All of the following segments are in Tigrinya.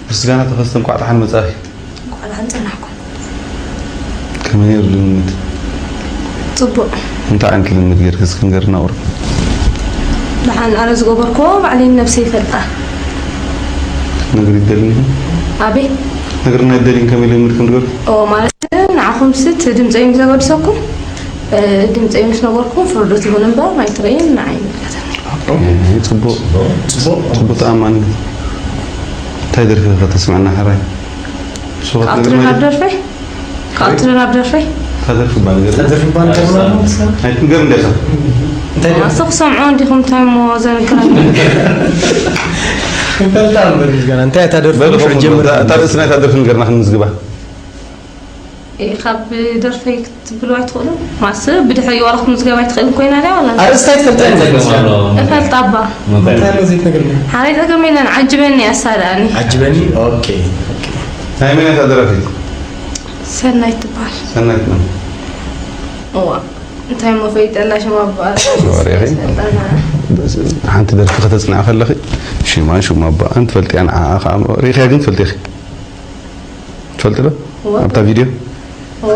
ምስጋና ተኸስተ፣ እንኳዕ ደሓን መጻእኪ። እንኳዕ ደሓን ጸናሕኩም። ከመይ ነይሩ ልምምድ? ጽቡቕ። እንታይ ዓይነት ልምምድ ጌርኪ እስኪ ንገርና ቁሩብ? ደሓን ኣነ ዝገበርክዎ ባዕለይ ነብሰይ ይፈልጣ። ክትነግሪ ትደልዪ? ኣበይ? ነግርና ይደልይን ከመይ ልምምድ ከም ትገብሪ? ኦ፣ ማለት ንዓኹም ሲ እቲ ድምፀይ ምስ ዘገድሰኩም፣ እ፣ ድምፀይ ምስ ነገርኩም ፍርዱ ትሁን እምበር ኣይትርእይን ንዓይ ይምልከተኒ። ኦኬ፣ ጽቡቕ። ጽቡቕ። ጽቡቕ ተኣማኒ። እንታይ ደርፊ ከተስምዐና ሕራይ? ሱባት ክኣቱ ነገር ናብ ደርፈይ? ክኣቱ ናብ ደርፈይ? ታደርፊ ባል ገር። ታደርፊ ባል ገር ማለት ነው። ኣይትንገር እንዴታ። እንታይ ደርፊ? ኣስኹ ሰምዖ እንዲኹም እንታይ እሞ ዘንክራ? እንፈልጣ እምበር ምስጋና። እንታይ እታ ደርፊ በሉ፣ ድሕሪ ጀምር? እታ ርእሲ ናይታ ደርፊ ንገርና ክንምዝግባ። እ፣ ካብ ደርፈይ ክትብሉ ኣይትኽእሉ? ማስ ብድሕሪ ዋላ ክትምዝገብ ኣይትኽእልን ኮይና ድያ ዋላ? ኣርእስታ ኣይትፈልጣ እንታይ እያ? ገማሎ? እፈልጣ እባ። እንታይ? እንታይ ኣሎ ዘይትነግርኒ? ሓራይ ጸገም የለን፣ ዓጅበኒ ኣሳዳኒ። ዓጅበኒ? ኦኬ፣ ኦኬ። ናይ መን እያ እታ ደራፊት? ሰናይት ትበሃል። ሰናይት መን? እዋ፣ እንታይ እሞ ፈይጠላ ሽማ እባ። ወሬኺ? ሰልጠና። ሓንቲ ደርፊ ከተጽንዓ ከለኺ ሽማን ሽማ እባ ኣን ትፈልጥያ፣ ንዓኣ ኸኣ ሪእኽያ ግን ትፈልጢ ኢኺ። ትፈልጢ ዶ? እዋ። ኣብታ ቪድዮ? እዋ።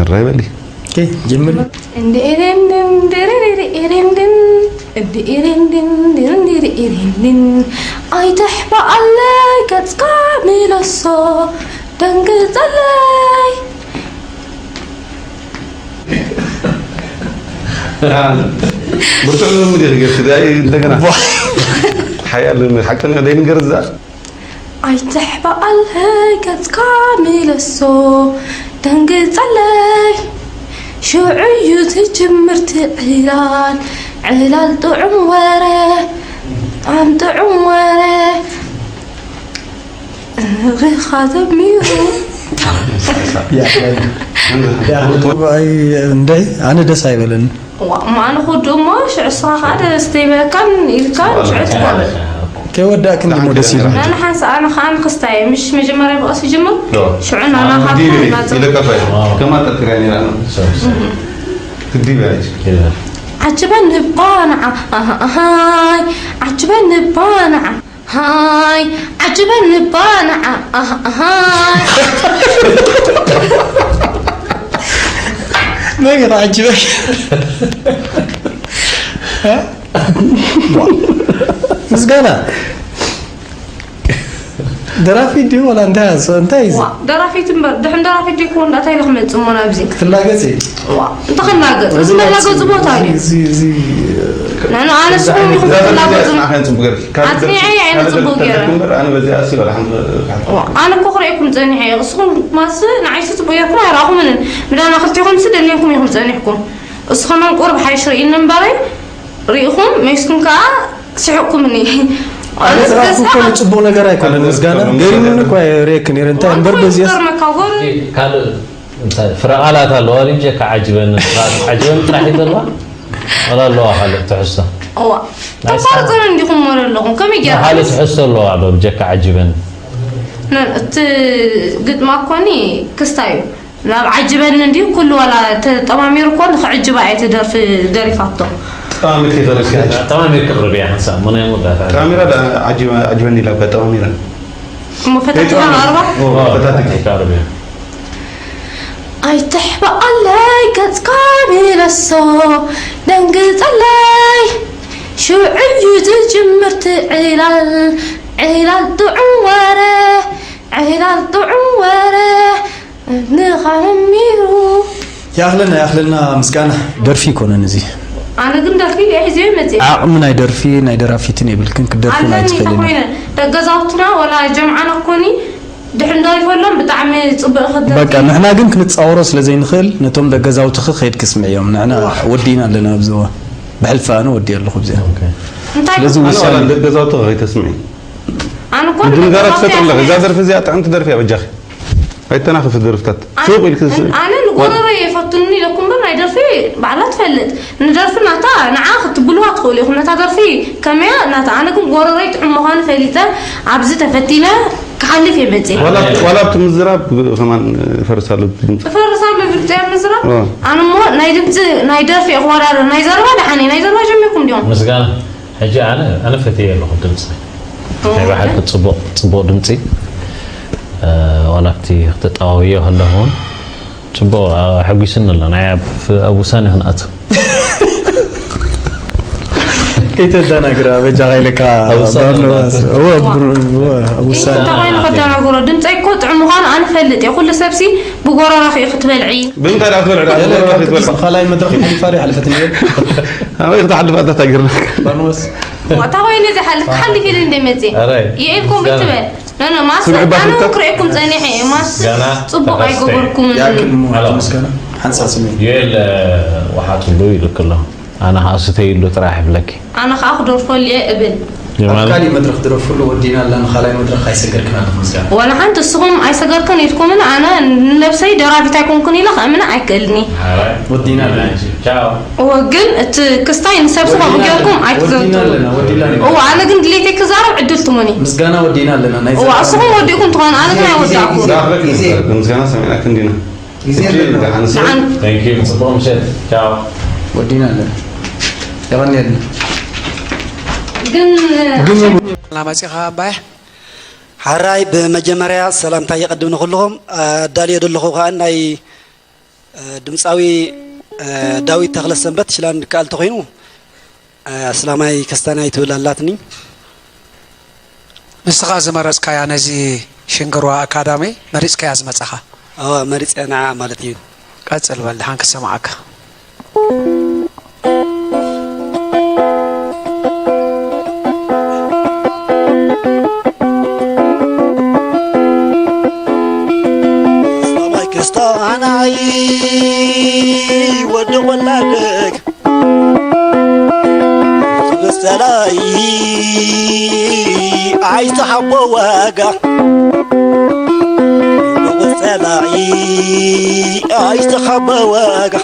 ኣራይ በሊ። ኦኬ፣ ጀምሪ። እንዲ ኤሬንድን፣ ድርርር ኤሬንድን፣ እንዲ ኤሬንድን፣ ድርርር ኤሬንድን። ኣይተሕባኣለይ ገጽካ ምለሶ፣ ደንግጸለይ። ብርቱዕ ልምምድ ኢኺ ጌርኪ፣ ዳይ እንደገና። ሓያል ልምምድ፣ ሓቀኛ ደይ ንገር እዛ። ኣይትሕባኣለይ ገጽካ ምለሶ፣ ደንግጸለይ። ሽዑ እዩ ዝጅምር እቲ ዕላል፣ ዕላል ጥዑም ወረ፣ ጥዑም ጥዑም ወረ። እግኻ ዘሚሩ። ኣይ፣ እንደይ፣ ኣነ ደስ ኣይበለኒ። ዋ፣ እሞ ኣነ ክወድእ እሞ ሽዑ እስኻ ኸዓ ደስ ዘይበለካን ኢልካ ሽዑ ትቆርር። ከይወዳእክን እሞ ደስ ይብል። ናና ሓንሳ ኣነ ኸዓ ንክስታይ ምሽ መጀመርያ ብቐስ ይጅምር። ዶ። ሽዑ ናና ኣዎ፣ ካብታ ዲቪ ናጽ-፣ ኢለካ ፋይ። ከማ ጠርጥርያ ነይራ ነው። ሶሪ፣ ሶሪ። ትዲብ ያለች። ይላል። ዓጅበኒ እባ ንዓ፣ ኣሃ፣ ኣሃይ፣ ዓጅበኒ እባ ንዓ። ሃይ፣ ዓጅበኒ እባ ንዓ፣ ኣህ፣ ኣሃ። መን እዩ ተዓጅበ? እ? ምስጋና። ደራፊ ድዩ ወላ እንታይ ኣስ-፣ እንታይ እዩ? ዋ፣ ደራፊት እምበር፣ ድሕን ደራፊት ድዩ ክውን እንታይ ኢሉ ክመጽእ እሞ ናብዚ? ክትላገጽ እዩ። ዋ፣ እንተ ክላገጽ፣ እዚ እዚ መላገጺ ናብዚ፣ ቦታ እዩ። እዚ፣ እዚ፣ እዚ፣ ንሕና ኣነ ንስኹም ኢኹም እዛ ክትላገጹ። ደርፊ እዚኣ ጽናሕ ጽቡቅ ገርኪ። ካልእ ኣጽኒዐ ደርፊ፣ እየ ኣነ ካልእ ጽቡቅ ደርፊ ገይረ። ተደርፊ እምበር፣ ኣነ በዚኣ ኣስይ በላ ሓንቲ ዋ፣ ኣነ እኮ ክርእየኩም ጸኒሐ እየ። እስኹም ማስ ንዓይሲ ጽቡቅ ገይርኩም ኣይረኣኹምንን። ምዳና ክልቴኹምሲ ደልየኩም ኢኹም ጸኒሕኩም። እስኹም ቁሩብ ሓይሽ ርእይኒ እምበረይ፣ ርኢኹም መይስኩም ከኣ ስሕቅኩምኒ። ኣነ ኣነ ዝረኣኹ ደስታ እኮ ጽቡቅ ነገር ኣይኮነን። ኣነ ምስጋና ዝረኣኹ ገሪሙኒ እኮ እየ ርእየክ ነይረ። እንታይ እምበር ኣንተ በዚያስ ዝገርመካ ወር ካልእ እንታይ ፍረ ቃላት ኣለዋ ድዩ? ጀካ ዓጅበኒ፣ ፍረ ቃላት ዓጅበኒ ጥራሕ እዩ ዘለዋ? ዋላ ኣለዋ ካልእ ትሕዝቶ? እዋ። ናይ ተቋርጸን እንዲኹም ወረ ኣለኹም። ከመይ ጌርካ? ካልእ ትሕዝቶ ኣለዋ ዶ ብጀካ ዓጅበኒ? ነ-፣ እቲ ግጥማ እኮኒ ክስታይ እዩ። ናብ ዓጅበኒ እንዲዩ ኩሉ ዋላ ተጠማሚሩ እኮ ንኽዕጅባ እየ እቲ ደርፊ ደሪፋቶ። ጠማሚርኪ ይኸለልኪ ሕጂ። ጠማሚርኪ ቅርብያ ሓንሳብ፣ ሞናይ መወዳእታ። ጠማሚራ ዳ ዓጅበ-፣ ዓጅበኒ ኢላ እኮ ጠማሚራ። እሞ ፈታቲካ ከይጠማሚራ። ኣርባ? ኦ፣ ኦ፣ ፈታቲካ። ፈታቲካ ቅርብያ። ኣይትሕባኣለይ ገጽካ ምለሶ፣ ደንግጸለይ። ሽዑ እዩ ዝጅምር እቲ ዕላል፣ ዕላል ጥዑም ወረ፣ ዕላል ጥዑም ወረ። ንኻመሚሩ። ያኽልና፣ ያኽልና ምስጋና። ደርፊ ይኮነን እዚ። ኣነ ግን ደርፊ እየ ሒዘዮ መፅእ። ዓቕሚ ናይ ደርፊ፣ ናይ ደራፊትን የብልክን፣ ክትደርፊ ኣለኒ ኣይትኽእልን። ተኮይነ፣ ደገዛውትና ወላ ጀምዓና ኮኒ፣ ድሕን ደሪፈሎም ብጣዕሚ ፅቡቅ ክትደርፊ። በቃ፣ ንሕና ግን ክንፃወሮ ስለ ዘይንኽእል፣ ነቶም ደገዛውትኺ ከይድኪ ስምዕዮም። ንሕና ዋ። ወዲእና ኣለና ኣብዚ እዋን። ብሕልፊ ኣነ ወዲእ ኣለኹ ኣብዚኣ። ኦኬ። እንታይ ስለዚ ኣነ ዋላ ውሳኔ ደገዛውትኺ ከይተስምዒ። ኣነ እኮ ምድንጋራት ደገዛውትኺ ትፈጥሪ ኣለኺ። እዛ ኣይፈልጥን። ደርፊ እዚኣ ጥዕምቲ ደርፊ እያ በጃኺ። ኣይተናኽፊ ደርፍታት። ኣን-፣ ሱቕ ኢልኪ ስ-፣ ኣነ ንጎረሮ እየ ይፈቱኒ ኢለኩም እምበር ናይ ደርፊ ባዕላ ትፈልጥ። ንደርፊ ናታ ንዓ ክትብልዋ ትኽእሉ ኢኹም። ነታ ደርፊ ከመያ ናታ፣ ኣነ ግን ጎረሮይ ጥዑም ምዃኑ ፈሊጠ ኣብዚ ተፈቲነ ክሓልፍ እየ መፅየ። ዋላ፣ ዋላ ኣብቲ ምዝራብ ከማን ይፈርስ ኣሎ ድምፂ። ይፈርስ ኣሎ ድምፂ ኣብ ምዝራብ? ዋ። ኣነ እሞ ናይ ድምፂ፣ ናይ ደርፊ እየ ክወዳደር። ናይ ዘረባ ደሓን እየ። ናይ ዘረባ ጀሚርኩም ዲኹም? ምስጋና፣ ሕጂ ኣነ፣ ኣነ ፈትየ ኣለኹ ድምፂ። ናይ ብሓቂ ጽቡቕ፣ ጽቡቕ ድምጺ። እ፣ ዋላ ኣብቲ ክተጠዋውዮ ከለኹ እውን ጽቡቕ፣ እ፣ ኣሐጒስኒ ኣሎ። ናይ ኣብ፣ ኣብ ውሳኔ ክንኣቱ። ከይተደናግራ በጃኻ ኢለካ ኣብ ውሳኔ ባርኖባስ። ክንኣቱ። እወ፣ ብሩ-፣ እወ፣ ኣብ ውሳኔ። እንታይ ኮይኑ ከደናግሮ? ድምፀይ እኮ ጥዑም ምዃኑ ኣነ እፈልጥ እየ። ኩሉ ሰብሲ ብጎረራኺ እዩ ክትበልዒ። ብምንታይ ደኣ ክትበልዒ ደኣ? ገለ ብጎረራኺ ካብ ክትበልዒ። ካልኣይ መድረኽ ሓሊፋ ዶ ይሓለፈት እኒኦ? ኣበይ ክትሓልፍ ኣታ ታገርና? ባርኖባስ። እታ ኮይነ ዝሓልፍ ክሓልፍ ኢለ እንደ መፅእ። ኣራይ። የኤልኩም ምስጋና። ይትበል። ኖ፣ ኖ፣ ማስ ስምዒ ኣነ ባርኖባስ። እውን ክርእየኩም ፀኒሐ እየ። ማስ ጋና ጽቡቕ ተኸስተ። ኣይገበርኩምን። ያክል እሞ ኣሎ። ምስጋና ሓንሳብ ስምዒ። ዮኤል፣ እ፣ ወሓጥሉ ይልክ ኣሎ። ኣነ ኸኣ ስተይሉ ጥራሕ ይብለኪ። ኣነ ኸኣ ክደርፈሉ እየ እብል። ኣብ የማነ? ካሊእ መድረኽ ድረፍሉ ወዲና ኣለና፣ ካልኣይ መድረኽ ኣይሰገርክን ኣለኹ ምስጋና። ዋላ ሓንቲ እስኹም ኣይሰገርክን ኢልኩምን ኣነ ንነብሰይ ደራፊት ኣይኮንኩን ኢለ ከእምና ኣይክእልኒ። ሓራይ። ወዲና ኣለና። ቻው። እወ፣ ግን እቲ ክስታይ ንሰብሲ ከምኡ ወዲና ጌርኩም ኣለና፣ ኣይትዘንቱ። ወዲና ኣለና፣ ወዲና ኣለና። እወ፣ ኣነ ግን ድሌተይ ክዛረብ ዕድል ትሙኒ። ምስጋና ወዲና ኣለና፣ ናይ እወ፣ ዘረባ እስኹም ወዲእኩም ትኾኑ፣ ኣነ ግን ግዜ፣ ኣይወዳእኩን። ግዜ፣ ግዜ። ምስጋና ሰሚዕናኪ እንዲና። ግዜ ሕጂ ኣለና። ደሓን ስም። ደሓን። Thank you። ጽቡቕ ምሸት። ቻው። ወዲና ኣለና። የቐንየልና። ግን ግን መጺኻ እምባየ? ሓራይ ብመጀመርያ ሰላምታ የቐድም ንኹልኹም። ኣዳልዮ ዘለኹ ከኣ ናይ፣ እ፣ ድምጻዊ፣ እ፣ ዳዊት ተኽለሰንበት ሽላን ከኣል ተኾይኑ፣ ኣስላማይ ከስታናይ ትብል ኣላትኒ። ንስኻ ዝመረጽካያ ነዚ ሽንግርዋ ኣካዳሚ መሪጽካያ ዝመጻኻ? ኣዋ፣ መሪጸ ንዓ ማለት እዩ። ቀጽል በል፣ ደሓን ክሰምዓካ። ኣስላማይ ከስታናይ ወዲ ወላደግ ብጸላኢ ኣይተሓቦ ዋጋ፣ ብጸላኢ ኣይተሓቦ ዋጋ።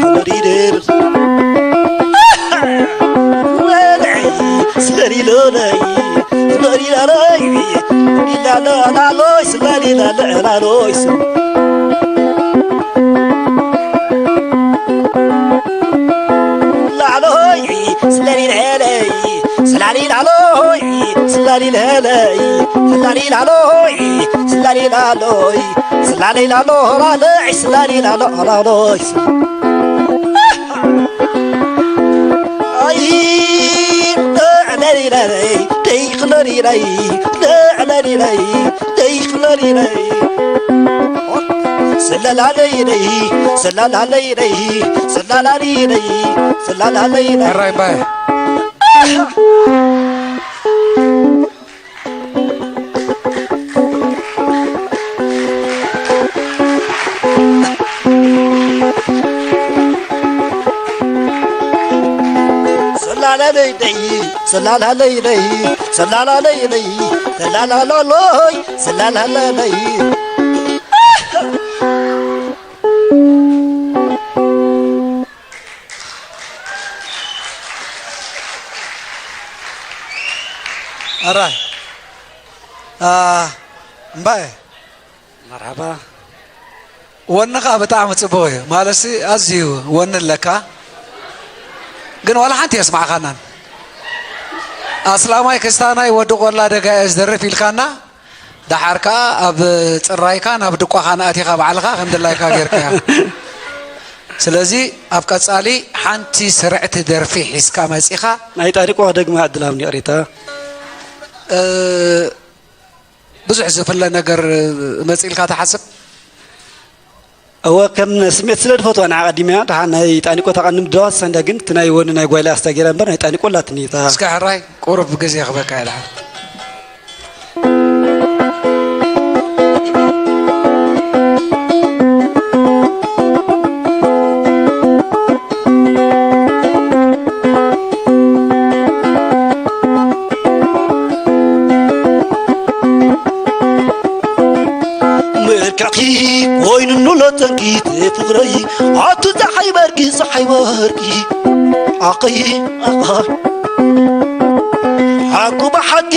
ሰሪደር ሰሪሎለይ ሰሪላሎይ ላሎይ ሰሪላሎይ ላዕሎይ ስለሊለለይ ስላሊ ላዕሎይ ስላሊ ለለይ ስላሊ ላዕሎይ ስላሊ ላዕሎይ ስላሊ ላዕሎ ላለይ ስላሊ ላዕሎ ላዕሎይ ኣይ ለሊለይ ደይ ለሊለይ ለሊለይ ደይ ለሊለይ ስላላለይለይ ስላላለይለይ ስላላለይለይ ስላላለይለይ ሕራይ እምባየ። ስላላለይለይ ስላላለይለይ ስላላለይለይ ስላላሎሎይ ስላላለለይ ኣራይ ኣ፣ እምባየ መርሓባ። ወንኻ ብጣዕሚ ጽቡቕ እዩ። ማለትሲ ኣዝዩ ወኒ ኣለካ። ግን ዋላ ሓንቲ የስማዕኻናን። ኣስላማይ ክስታናይ ወዲ ቆላ ደጋ እየ ዝደርፍ ኢልካና። ደሓር ከኣ ኣብ ጽራይካን ኣብ ድቋኻን ኣቲኻ ባዕልኻ ከም ድላይካ ጌርካያ። ስለዚ ኣብ ቀጻሊ ሓንቲ ስርዕቲ ደርፊ ሒዝካ መጺኻ። ናይ ጣሪቆ ክደግማ ዕድል ሃብኒ ይቕሬታ። እ፣ ብዙሕ ዝፍለ ነገር መጺእልካ ትሓስብ? እወ፣ ከም ስሜት ስለ ዝፈትዋ ንዓ ቀዲመያ፣ ደሓን ናይ ጣኒቆ ተቐንድም ድዋ ሰንዳ ግን፣ እቲ ናይ ወኒ ናይ ጓይላ ኣስታ ጌራ እምበር፣ ናይ ጣኒቆ ኣላትኒ እታ። እስከ ሕራይ ቁሩብ ግዜ ክበካ እየ ደሓን። መልክዕኪ ኮይኑ ሎተንኪ ፍቕረይ ኣቱ ፀሓይ በርቂ ፀሓይ በርቂ ኣኸይ ኣኻ ሓቁ ብሓቂ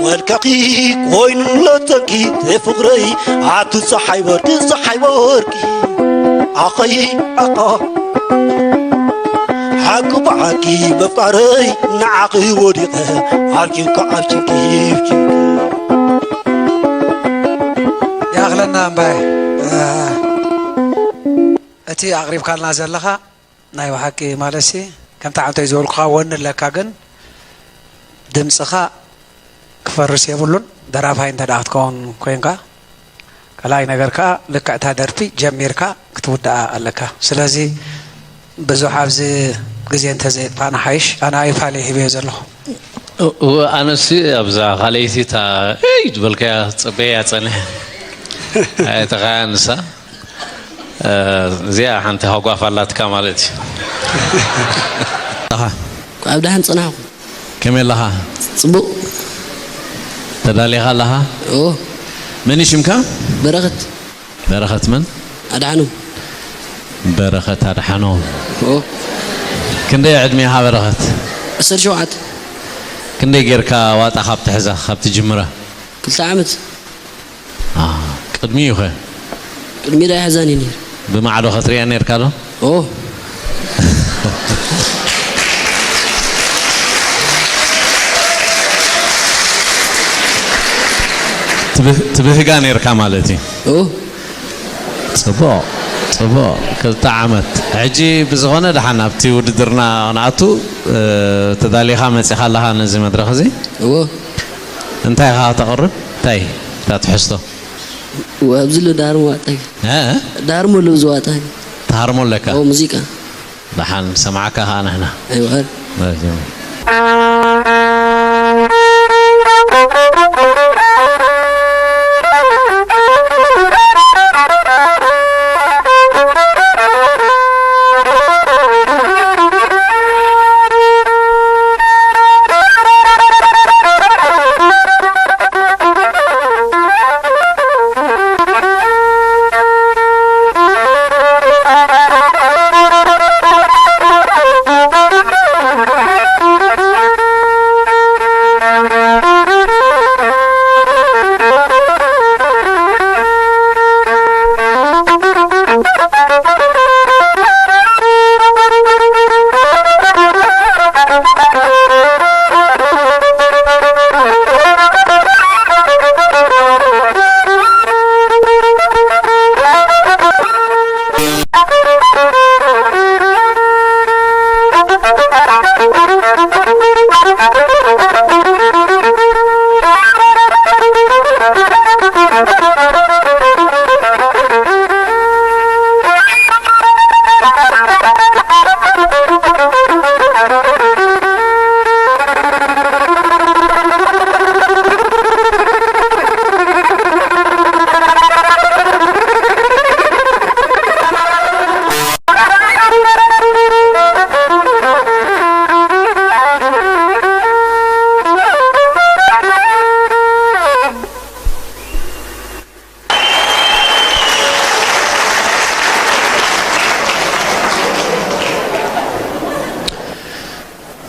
መልክዕኪ ኮይኑ ሎተንኪ ፍቕረይ ኣቱ ፀሓይ በርቂ ፀሓይ በርቂ ዓኺ ዓኻ ሓቂ ብሓቂ ምፍቃረይ ንዓኺ ወዲቐ ዓርኪብካ ኣብ ጭንቂ ጭንቂ። ይኣኽለና እምባየ፣ እ፣ እቲ ኣቕሪብካልና ዘለኻ ናይ ብሓቂ ማለትሲ ከምቲ ዓንተይ ዝበልኩኻ ወኒ ኣለካ፣ ግን ድምፅኻ ክፈርስ የብሉን። ደራፋይ እንተ ደኣ ክትከውን ኮይንካ፣ ካልኣይ ነገር ከኣ ልክዕ እታ ደርፊ ጀሚርካ ክትውድኣ ኣለካ። ስለዚ ብዙሕ ኣብዚ ግዜ እንተዘየጥፋእና ሓይሽ። ኣነ ኣይፋል እየ ሂበዮ ዘለኹ። እወ፣ ኣነሲ ኣብዛ ካልኣይቲ እታ እይ ዝበልካያ ጽበያ ጸኒሐ። ኣይተኻያ ንሳ። እ፣ እዚኣ ሓንቲ ሃጓፍ ኣላትካ ማለት እዩ። ኣኻ። ኣብ ደሓን ጸናሕኩ። ከመይ ኣለኻ? ጽቡቕ። ተዳሊኻ ኣለኻ? እዎ። መን እዩ ሽምካ? በረኸት። በረኸት መን? ኣድሓኖም። በረኸት ኣድሓኖም። እዎ። ክንደይ ዕድሜኻ በረኸት? ዓሰርተ ሸውዓተ። ክንደይ ጌርካ ዋጣ ካብ ትሕዛ፣ ካብ ትጅምራ? ክልተ ዓመት። አ፣ ቅድሚኡ ኸ? ቅድሚኡ ዳኣ ይሕዛኒ ነይሩ። ብማዕዶ ኸትሪኣ ነይርካ ዶ? ኦ። ትብህ-፣ ትብህጋ ነይርካ ማለት እዩ። ኦ። ጽቡቕ፣ ጽቡቕ። ክልተ ዓመት። ሕጂ ብዝኾነ ደሓን ኣብቲ ውድድርና ንኣቱ፣ እ፣ ተዳሊኻ መጺኻ ኣለኻ ነዚ መድረኽ እዚ? እዎ። እንታይ ኢኻ ከተቕርብ? እንታይ እታ ትሕዝቶ? ወ-፣ ኣብዚ ኣሎ ዳርሞ ዋጣ። እ? ዳርሞ ኣሎ ኣብዚ ዋጣ። ትሃርሞ ኣለካ? ኦ፣ ሙዚቃ። ደሓን ሰማዕካ ኸኣ ንሕና። ኣይወዓል። ረጅም።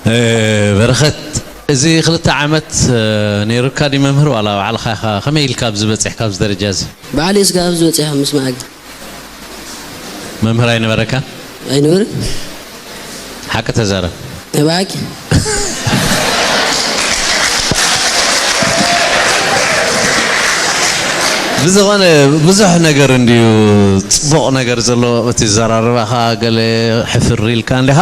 እ፣ በረኸት፣ እዚ ክልተ ዓመት፣ እ፣ ነይሩካ ድዩ መምህር፣ ዋላ ባዕልኻ ኢኻ? ከመይ ኢልካ ኣብዚ በጺሕካ ኣብዚ ደረጃ እዚ? ባዕለይ ስጋ ኣብዚ በጺሐ ምስ መዓልቲ። መምህር ኣይነበረካን? ኣይነበረን። ሓቂ ተዛረብ። ናይ ብሓቂ። ብዝኾነ ብዙሕ ነገር እንድዩ ጽቡቕ ነገር ዘሎ፣ እቲ ዘራርባኻ ገለ ሕፍር ኢልካ እንዲኻ፣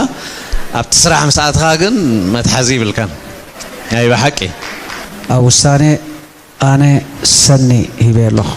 ኣብቲ ስራሕ ምስ ኣትኻ ግን መትሓዚ ይብልካን። ናይ ብሓቂ። ኣብ ውሳኔ ኣነ ሰኒ ሂበ ኣለኹ።